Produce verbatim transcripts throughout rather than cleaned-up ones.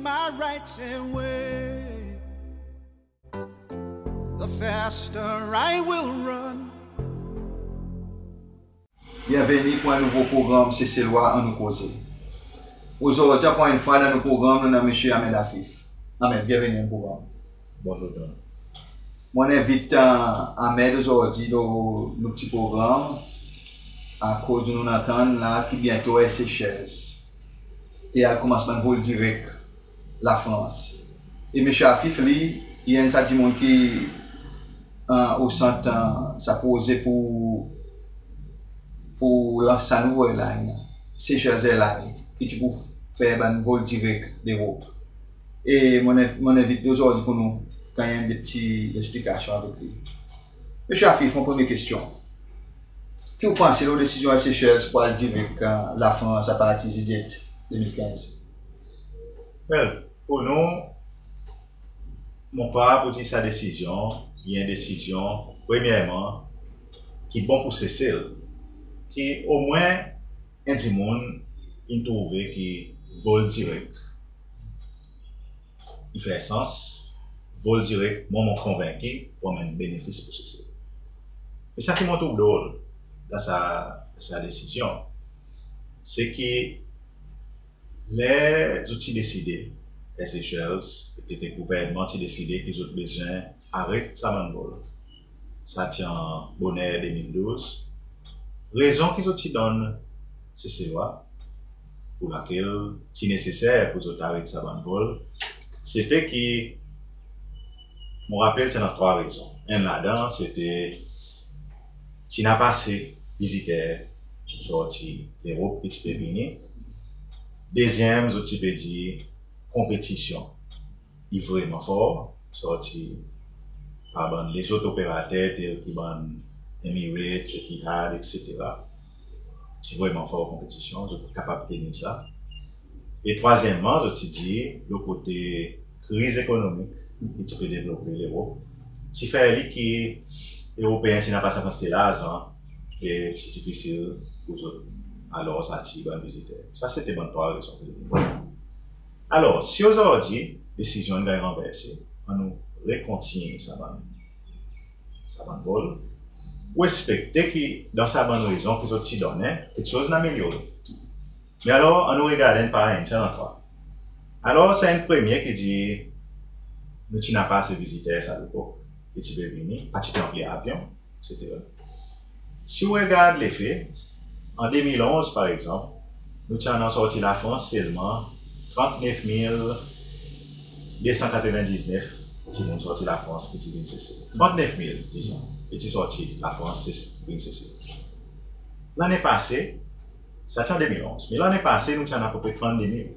My rights away, the faster I will run. Byenveni pour en nouvo progranm Seselwa Annou Koze. Ozordi ankor enn fwa dan nou progranm nou annan Msye Ahmed Afif. Ahmed, byenveni dan progranm. Bonzour John. Mon envit, e, Ahmed ozordi dan nou pti progranm akoz nou'n antann la ki byento Air Seychelles pe al konmans bann vol direk Lafrans. E Msye Afif li, i enn sa dimoun ki, e, o sant, e, sa proze pour, pour lans sa nouvo airline, Seychelles Airlines, ki ti pou fer bann vol direk Lerop. E mon en-, mon envit li ozordi pour nou ganny en de pti leksplikasyon avek li. Msye Afif, mon premye kestyon. Ki ou panse lo desizyon Air Seychelles pour al direk, e, Lafrans apartir Zidyet de mil kenz? Well, pour nou, mon krwar pour dir sa desizyon, i en desizyon, premyerman, ki bon pour Sesel, ki omwen en dimoun in trouve ki vol direk i fer sans, vol direk, mwan mon konvenki, pour anmenn benefis pour Sesel. Me sa ki mon trouv drol dan sa, sa desizyon, se ki ler zot ti deside, Air Seychelles, petet gouvernman ti deside ki zot bezwen aret sa bann vol. Sa ti an boner de mil douz. Rezon ki zot ti donn Seselwa pour lakel ti neseser pour zot aret sa bann vol, se ti ki, mon rapel ti annan trwa rezon. Enn ladan, se ti ti napa ase viziter sorti Lerop ki ti pe vini. Dezyenm, zot ti pe dir konpetisyon i vreman for, sorti par bann lezot operater tel ki bann Emirates, Etihad, et cetera. Ti vreman for konpetisyon, zot kapab tenir sa. E trwazyenmman, zot ti dir, lo kote kriz ekonomik ki ti pe devlope Lerop, ti fer li ki Eropeen ti napa sa kantite larzan e ti difisil pour zot alor atir bann viziter. Sa se ti bann trwa rezon ki zot ti donn. Alor, si ozordi desizyon in ganny ranverse, annou rekontinyen sa bann, sa bann vol, ou ekspekte ki dan sa bann rezon ki zot ti donnen, keksoz in amelyore. Me alor, annou regard enn par enn, ti annan trwa. Alor, sa enn premye ki dir nou ti napa ase viziter sa lepok ki ti pe vini, pa ti pe anpli avyon, et cetera. Si ou regard lefe, an de mil onz, par egzanp, nou ti annan sorti Lafrans selman trannef mil de san katreven diznef dimoun sorti Lafrans ki ti vin Sesel. Trannef mil, dizon, ki ti sorti Lafrans, Ses-, vin Sesel. Lannen pase, sa ti an de mil onz, me lannen pase, nou ti annan apepre trannde mil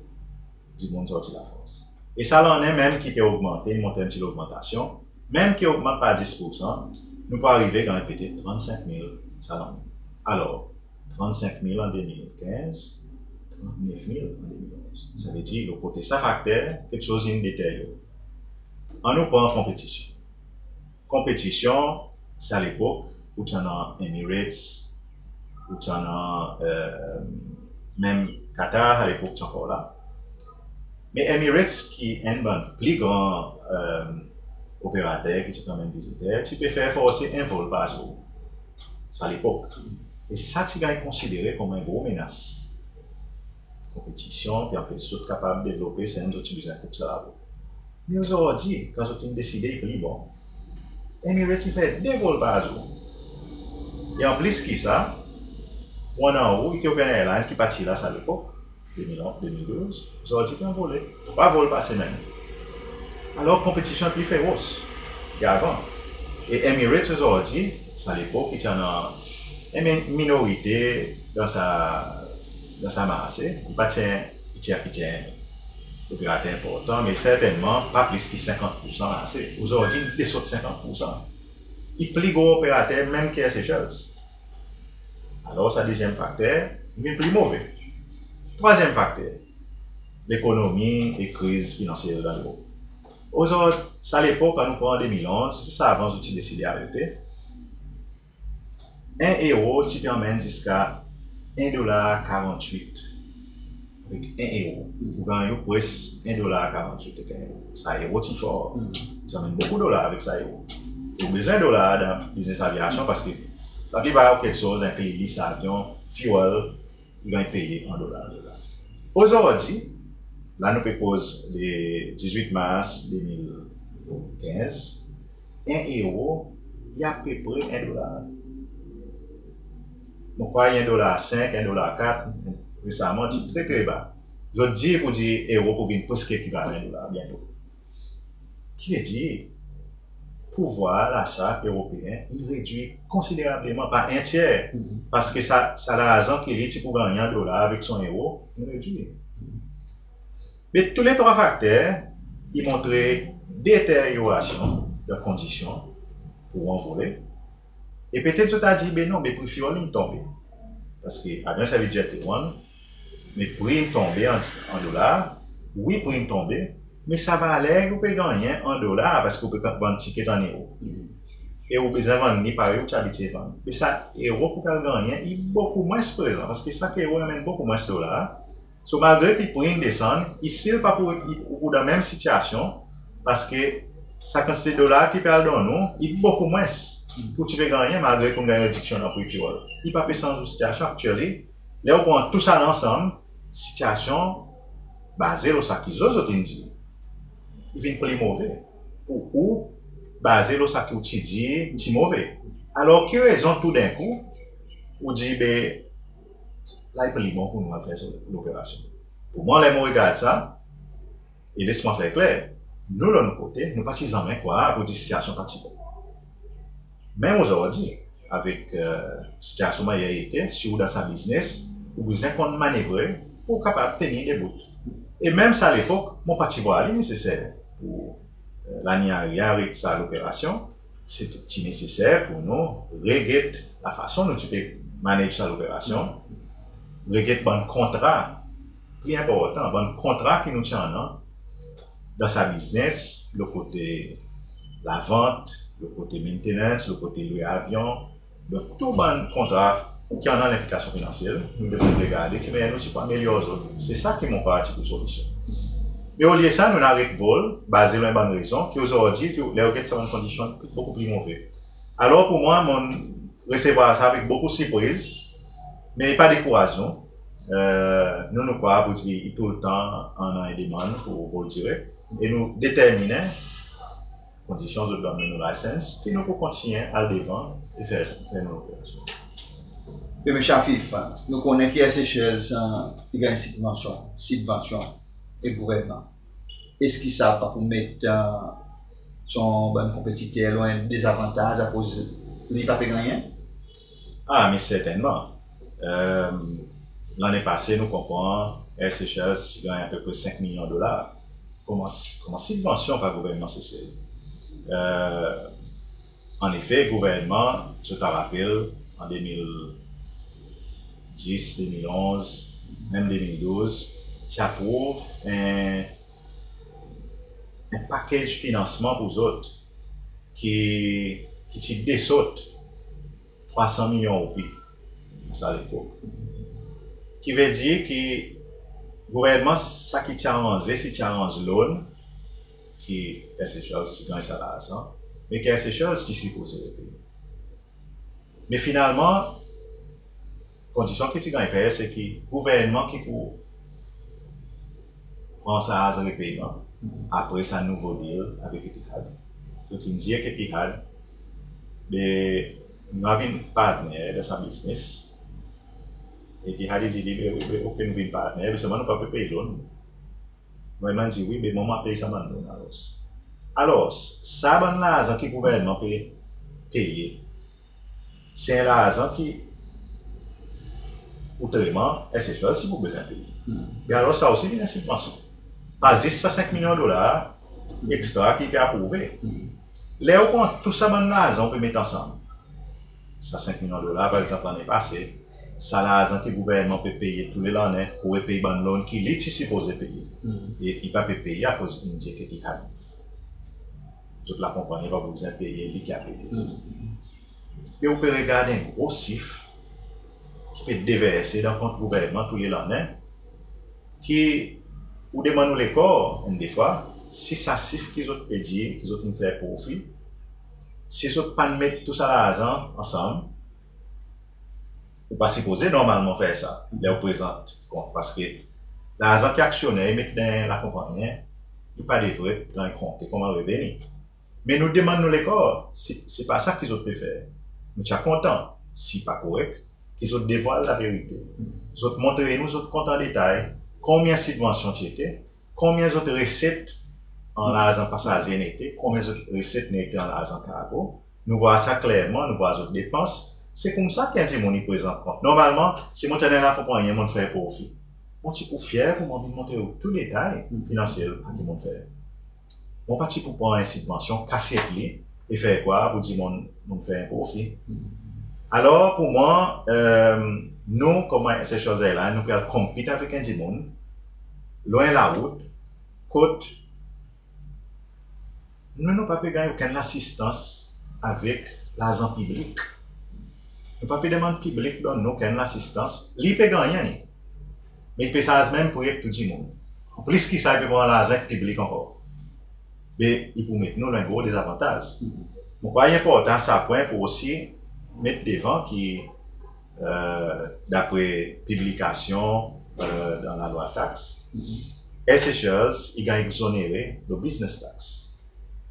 dimoun sorti Lafrans. E sa lannen menm ki pe ogmante, i montre en pti logmantasyon, menm ki ogmant par dis poursan, nou pou arive ganny petet trannsenk mil sa lannen. Alor, trannsenk mil an de mil kenz, trannef mil an de mil onz. Savedir, lo kote sa fakter, keksoz in deteryore. Annou pran konpetisyon. Konpetisyon, sa lepok, ou ti annan Emirates, ou ti annan, e, menm Qatar, sa lepok ti ankor la. Me Emirates, ki enn bann pli gran, e, operater ki ti pe anmenn viziter, ti pe fer forse en vol par zour, sa lepok. E sa ti ganny konsidere konman en gro menas. Konpetisyon, pe anpes zot kapab devlope, se menm zot ti bezwen koup sa lavo. Me ozordi, kan zot in deside i pli bon, Emirates i fer de vol par zour. E anplis ki sa, ou annan ou Ethiopian Airlines ki pa ti la sa lepok, de mil onz, de mil douz, ozordi pe anvole, trwa vol par semenn. Alor, konpetisyon pli feros ki avan. E Emirates ozordi, sa lepok, i ti annan en mi-, minorite dan sa, dan sa marse, i pa ti en, i ti en, i ti en operater enportan, me sertennman pa plis ki senkant poursan marse. Ozordi, i desot senkant poursan. I pli gro operater menm ki Air Seychelles. Alor, sa dezyenm fakter, i vin pli move. Trwazyenm fakter, lekonomi e kriz finansyel dan lepok. Ozordi, sa lepok, annou pran de mil onz, sa avan zot ti deside arete, en ero ti pe anmenn ziska en dolar karantwit avek en ero, ou ganny ou pres en dolar karant-wit ek en ero. Sa ero ti for. Sa anmenn bokou dolar avek sa ero. Ou bezwen dolar dan biznes avyasyon parski laplipar ou keksoz, enkli lis avyon, fuel, i ganny peye an dolar, dolar. Ozordi, la nou pe koz le dizwit Mars de mil kenz, en ero i apepre en dolar. Mon krwar en dolar senk, en dolar kat, resaman ti tre, tre ba. Zot dir pour dir ero pou vin preski ekivalen dolar byento. Ki vedir, pouvwar lasa eropeen in redwir konsiderableman, par en tyer, parski sa, sa larzan ki li ti pou ganny an dolar avek son ero, in redwir. Me tou le trwa fakter i montre deteryorasyon dan kondisyon pour anvole. E petet zot a dir, be non, be pri fuel in tonbe. Parski avyon servi jet one, me pri in tonbe an, an dolar. Wi, pri in tonbe, me sa valer ou pe gannyen an dolar, parski ou pe vann tiket an ero. E ou bezwen vann li parey ou ti abitye vann. Me sa ero ki ou pe al gannyen i bokou mwens prezan, parski sak ero i anmenn bokou mwens dolar. So, malgre ki pri in desann, i stil pa pou, i, ou pou dan menm sitiasyon, parski sa kantite dolar ki pe al donn ou, i bokou mwens ki ou ti pe gannyen, malgre ki ou'n ganny rediksyon dan pri fuel. I pa pe sanz ou sitiasyon, actually, ler ou pran tou sa ansanm, sitiasyon, baze lo sa ki zot, zot in dir, i vin pli move pour ou, baze lo sa ki ou ti dir ti move. Alor, ki rezon toudenkou ou dir, be, la i pli bon pour nou al fer sa loperasyon? Pour mwan, ler mon regard sa, e les mwan fer kler, nou, lo nou kote, nou pa ti zanmen krwar pour dir sitiasyon pa ti bon. Menm ozordi, avek, e, sitiasyon mannyer i ete, si ou dan sa biznes, ou bezwen konn manevre pour ou kapab tenir debout. E menm sa lepok, mon pa ti vwar li neseser pour, e, Lani Aria aret sa loperasyon. Se ti neseser pour nou reget lafason nou ti pe manage sa loperasyon, reget bann kontra, pli enportan, bann kontra ki nou ti annan dan sa biznes, lo kote lavant, lo kote maintenance, lo kote lwe avyon, donk tou bann kontra ki annan lenplikasyon finansyel, nou devret regarde ki mannyer nou ti pou amelyor zot. Se sa ki mon krwar ti pou solisyon. Me olye sa, nou'n aret vol, baze lo bann rezon ki ozordi, ki ler ou get sa bann kondisyon bokou pli move. Alor, pour mwan, mon resevwar sa avek bokou sipriz, me pa dekouraz nou. E, nou, nou krwar pour dir i toultan annan en demann pour vol direk. E nou determinen, kondisyon zot donn nou license, ki nou pou kontinyen al devan e fer, fer nou loperasyon. E Msye Afif, nou konnen ki Air Seychelles, e, i ganny sibvansyon, sibvansyon ek gouvernman. Eski sa pa pou met, e, son bann konpetiter lo en dezavantaz akoz li pa pe gannyen? A, me sertennman. E, lannen pase, nou konpran Air Seychelles ti ganny apepre senk milyon dolar konman, konman sibvansyon par gouvernman Sesel. E, annefe, gouvernman, zot a rapel, an de mil dis, de mil onz, menm de mil douz, ti aprouv en, en package finansman pour zot ki, ki ti desot trwa san milyon roupi a sa lepok. Ki vedir ki gouvernman, sa ki ti aranze, se ti aranz loan ki Air Seychelles ti ganny sa larzan, me ki Air Seychelles ti sipoze repeye. Me finalman, kondisyon ki ti ganny fer, se ki gouvernman ki pou pran sa larzan repeyman apre sa nouvo deal avek Etihad. Zot in dir ek Etihad, be, nou a vin partner dan sa biznes. Etihad i dir li, be, wi, be, ok, nou vin partner, be selman nou pa pe pey loan. Gouvernman dir, wi, be, mwan mon a pey sa bann loan alor. Alor, sa bann larzan ki gouvernman pe peye, se en larzan ki, otreman, Air Seychelles ti pou bezwen peye. Be alor, sa osi vin en sibvansyon. Pa zis sa senk milyon dolar ekstra ki pe aprouve. Ler ou pran tou sa bann larzan ou pe met ansanm, sa senk milyon dolar, par egzanp, lannen pase, sa larzan ki gouvernman pe peye tou le lannen pour repey bann loan ki li ti sipoze peye. E i pa pe peye akoz in dir ki, ki zot lakonpannyen pa pou bezwen peye, li ki a peye. E ou pe regard en gro sif ki pe deverse dan kont gouvernman tou le lannen. ki ou demann ou lekor enn defwa, si sa sif ki zot pe dir ki zot in fer profi, si zot pa'n met tou sa larzan ansanm, ou pa sipoze normalman fer sa ler ou prezant kont, parski larzan ki aksyonner i met dan lakonpannyen, i pa devret ganny konte konman reveni. Me nou demann nou lekor, si se pa sa ki zot pe fer, nou ti a kontan, si pa korek, ki zot devwal laverite. Zot montre nou zot kont an detay konbyen sibvansyon ti ete, konbyen zot reset an larzan pasaze nete, konbyen zot reset nete an larzan kargo. Nou vwar sa klerman, nou vwar zot depans. Se koumsa ki en dimoun i prezant kont. Normalman, si mon ti annan en lakonpannyen, mon'n fer profi, mon ti pou fyer pour mwan vin montre ou tou detay finansyel a ki mon'n fer. Mon pa ti pou pran en sibvansyon, kasyet li e fer krwar pour dir mon'n, mon'n fer en profi. Alor pour mwan, e, nou konman Seychelles Airlines, nou pe al compete avek en dimoun lo en larout kot nou, nou pa pe ganny okenn lasistans avek larzan piblik. Nou pa pe demann piblik donn nou okenn lasistans. Li pe gannyen li, me i pe sarz menm pri ek tou dimoun. An plis ki sa, i pe pran larzan ek piblik ankor. Be i pou met nou dan en gro dezavantaz. Mon krwar i enportan sa pwen pour osi met devan ki, e, dapre piblikasyon, e, dan lalwa taks, Air Seychelles i ganny egzonere lo business tax.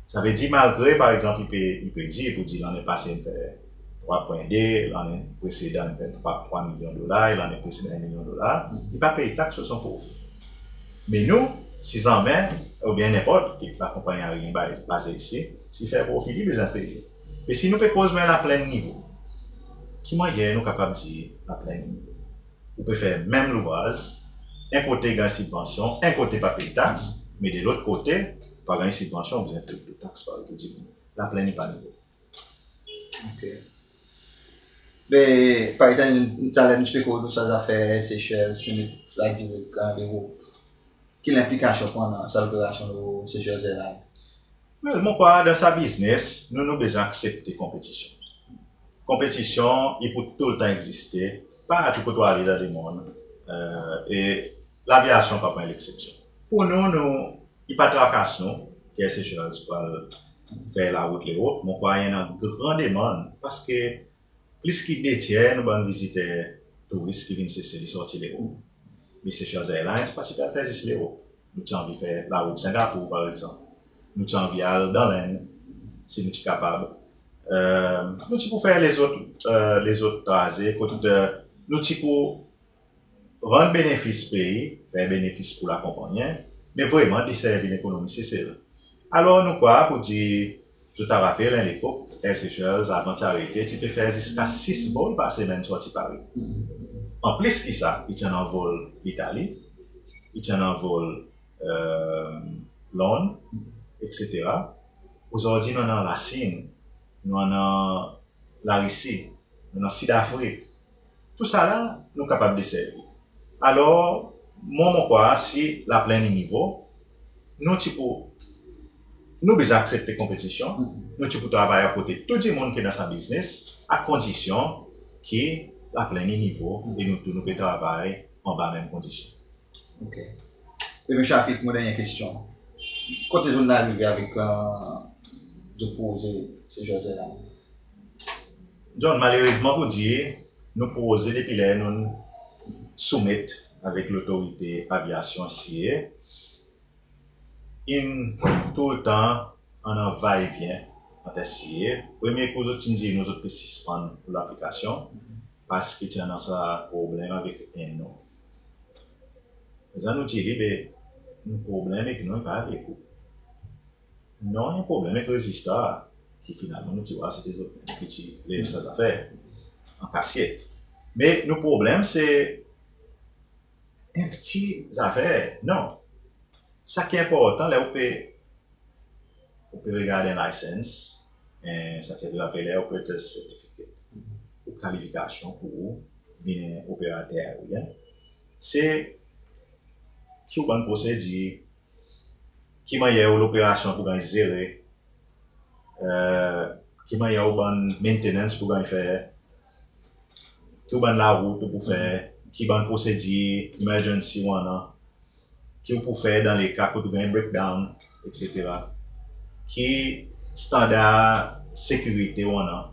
Savedir malgre, par egzanp, i pe, i pe dir pour dir lannen pase in fer trwa pwen de, lannen presedan in fer trwa, trwa milyon dolar, e lannen presedan en milyon dolar, i pa pey taks lo son profi. Me nou, si zanmen, oubyen nenport ki lakonpannyen aeryen baze, baze isi, si i fer profi, li bezwen peye. E si nou pe koz lo laplenn nivo, ki mannyer nou kapab dir laplenn nivo? Ou pe fer menm louvraz, en kote ganny sibvansyon, en kote pa pey taks, me de lot kote, pa ganny sibvansyon, ou bezwen pey tou taks parey tou dimoun. Laplenn i pa nivo. Ok. Be, par egzanp, taler nou ti pe koz lo sa zafer Seychelles, pe met flag direk an Lerop. Ki lenplikasyon pour annan sa loperasyon lo Seychelles Airlines? Well, mon krwar dan sa biznes, nou, nou bezwen aksepte konpetisyon. Konpetisyon, i pou toultan egziste, partou kot ou ale dan lemonn, e, e lavyasyon pa pou en leksepsyon. Pour nou, nou, i pa trakas nou ki Air Seychelles pou al fer larout Lerop. Mon krwar i annan gran demann, parski plis ki de tyer nou bann viziter touris ki vin Sesel i sorti Lerop. Me Seychelles Airlines pa ti pe al fer zis Lerop. Nou ti anvi fer larout Singapore, par egzanp. Nou ti anvi al dan Lenn, si nou ti kapab. E, nou ti pou fer lezot, e, lezot traze, kot, e, nou ti pou rann benefis pei, fer benefis pour lakonpannyen, me vreman deservi lekonomi Sesel. Alor nou krwar pour dir, zot a rapel en lepok, Air Seychelles, avan ti arete, ti pe fer ziska sis vol par semenn sorti Paris. An plis ki sa, i ti annan vol Itali, i ti annan vol, e, Lonn, etsetera. Ozordi nou annan Lasin, nou annan Larisi, nou annan Sidafrik. Tousala nou kapab deservi. Alor, mwan, mon krwar si laplenn i nivo, nou ti pou, nou bezwen aksepte konpetisyon, nou ti pou travay akote tou dimoun ki dan sa biznes, a kondisyon ki laplenn i nivo e nou tou nou pe travay anba menm kondisyon. Ok. E Msye Afif, mon dernyen kestyon. Kote zot in arive avek, e, zot proze Seychelles Airlines? John, malerezman pour dir, nou proze depi ler nou'n soumet avek Lotorite Avyasyon, S I A, in toultan annan va-e-vyen ant S I A. Premye kou zot ti'n dir nou zot pe sispann laplikasyon, parski ti annan sa problenm avek en non. Prezan nou dir li, be, nou problenm ek non i pa avek ou. Non i en problenm ek rezistrar, ki finalman nou ti war se ti zot menm ki ti lev sa zafer an kasyet. Me nou problenm se en pti zafer, non. Sa ki enportan ler ou pe, ou pe regard en license, en, sa ki ler ou pe, ler ou pe test certificate, ou kalifikasyon pour ou vin en operater aeryen, se ki ou bann prosedir, ki mannyer ou loperasyon pou ganny zere, e, ki mannyer ou bann maintenance pou ganny fer, ki ou bann larout ou pou fer, ki bann prosedir emergency ou annan. ki ou pou fer dan leka kot ou ganny breakdown, etsetera. Ki standar sekirite ou annan,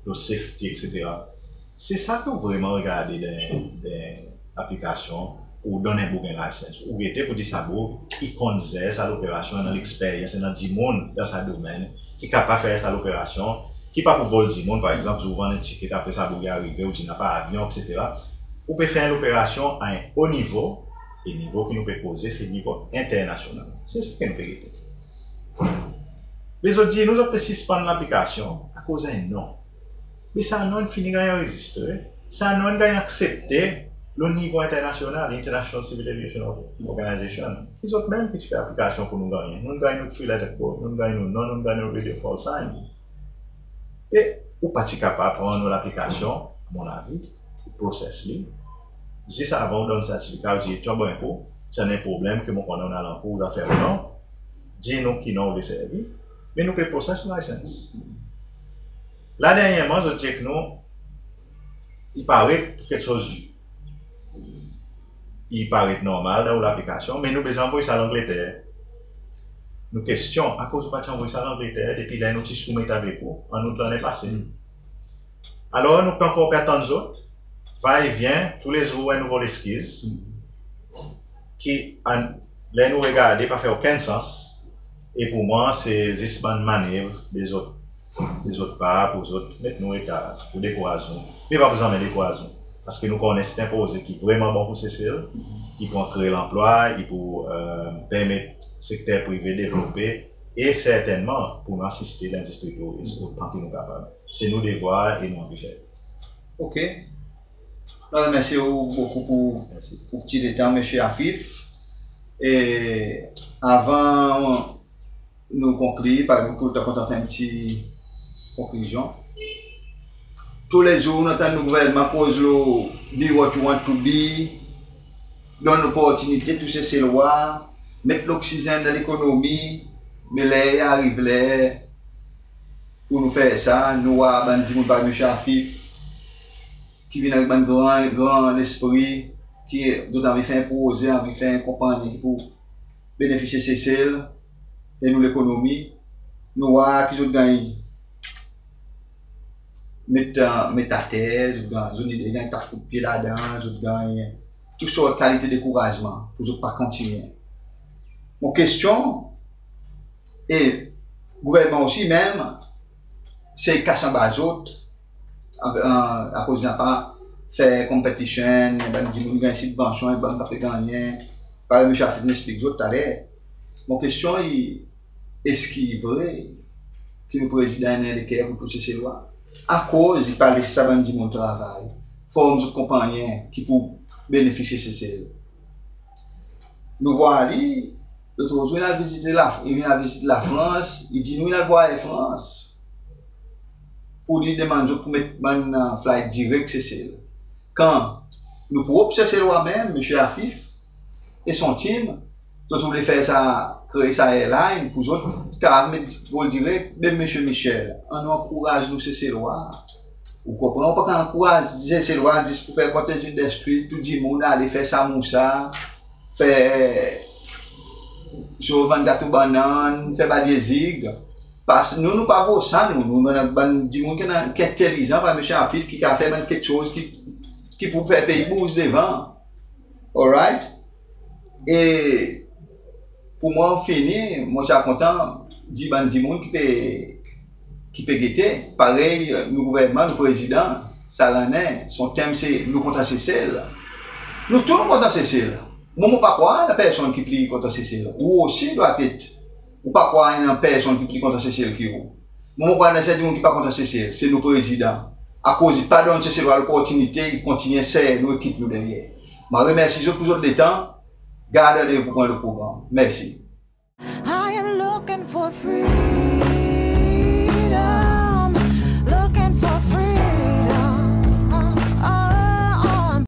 lo safety, etsetera. Se sa ki ou vreman regarde dan, dan aplikasyon pou donn en boug en license. Ou gete pou dir sa boug i konn zer sa loperasyon, annan leksperyans, annan dimoun dan sa domenn ki kapab fer sa loperasyon, ki pa pou vol dimoun, par egzanp, si ou vann en tiket, apre sa boug i arive, ou dir napa avyon, etsetera. Ou pe fer loperasyon a en o nivo, e nivo ki nou pe koze se nivo enternasyonal. Se sa ki nou pe gete. Me zot dir nou zot pe sispann laplikasyon akoz en non. Me sa non in fini ganny anrezistre, sa non in ganny aksepte lo nivo enternasyonal, International Civil Aviation Organization. Se zot menm ki ti fer aplikasyon pou nou gannyen. Nou'n ganny nou three letter code, nou'n ganny nou non, nou'n ganny nou radio call sign. E ou pa ti kapab pran nou laplikasyon, a mon avi, ou proses li. Zis avan ou donn sertifika, ou dir, "Tyon, bon, ekou, ti annan en problenm ki mon konnen ou annan ankour, ou zafer ou non. Dir nou ki non ou le servi, me nou pe proses ou license." La dernyerman zot dir ek nou, i paret keksoz i paret normal dan ou laplikasyon, me nou bezwen anvoy sa Langleter. Nou kestyon, akoz ou pa ti anvoy sa Langleter depi ler nou ti soumet avek ou an Out lannen pase? Alor nou pa ankor pe atann zot, va e vyen, toulezour en nouvo leskiz, ki an, ler nou regarde pa fer okenn sans, e pou mwan se zis bann manev de zot, de zot par pou zot met nou eta, pou dekouraz nou. Me pa pou zanmen dekouraz nou, paski nou konnen se en proze ki vreman bon pou Sesel, i pou kree lanplwa, i pou, e, permet sekter prive devlope, e sertennman pou nou asiste lendistri tourizm otan ki nou kapab. Se nou devwar e nou anvi fer. OK. Mwan remersye ou bokou pou, pou pti letan, Msye Afif. E avan nou konklir, paski nou toultan kontan fer en pti konklizyon. Toulezour nou antann nou gouvernman koz lo "Be what you want to be", donn loportinite tou Seselwa, met loksizenn dan lekonomi, me ler i ariv ler pou nou fer sa, nou war bann dimoun parey Msye Afif, ki vin avek bann gran, gran lespri, ki zot anvi fer en proze, anvi fer en konpannyen ki pou benefisye Sesel e nou lekonomi. Nou war ki zot ganny met, e, met ater, zot ganny, zot nid ganny tap kout pye ladan, zot ganny tou sort kalite dekourazman pour zot pa kontinyen. Mon kestyon, e gouvernman osi menm, se kas anba zot, a, a, akoz napa fer competition, bann dimoun ganny sibvansyon, bann pa pe gannyen, parey Msye Afif in eksplik zot taler. Mon kestyon i, eski i vre ki nou Prezidan i annan leker pour tou Seselwa? Akoz i pa les sa bann dimoun travay, form zot konpannyen ki pou benefisye Sesel? Nou war li, lot zour in al vizit la, in al vizit Lafrans, i dir nou in al war Air France pour li demann zot pour met bann, e, flight direk Sesel. Kan nou prop Seselwa menm, Msye Afif e son team, zot oule fer sa, kree sa airline pour zot kapab met vol direk. Be Msye Michel, annou ankouraz nou Seselwa. Ou konpran? Ou pa kapab ankouraz Seselwa zis pour fer cottage industry, tou dimoun ale fer samousa, fer, so, vann gato bannann, fer balye zig. Pas nou, nou pa vo sa, nou, nou, nou annan bann dimoun ki annan, ki entelizan, parey Msye Afif, ki kapab fer bann keksoz ki, ki pou fer pei bouz devan. Alright? E pour mwan fini, mon ti a kontan dir bann dimoun ki pe, ki pe gete, parey, e, nou gouvernman, nou Prezidan, sa lannen, son tenm se "Nou kontan Sesel". Nou tou nou kontan Sesel. Mwan, mon pa krwar annan personn ki pli kontan Sesel. Ou osi, dwatet, ou pa krwar annan personn ki pli kontan Sesel ki ou. Mwan, mon krwar annan en sel dimoun ki pa kontan Sesel, se nou Prezidan. Akoz i pa donn Seselwa loportinite, i kontinyen ser nou e kit nou deryer. Mon remersye zot pour zot letan. Gard randevou pour en lot progranm. Mersi.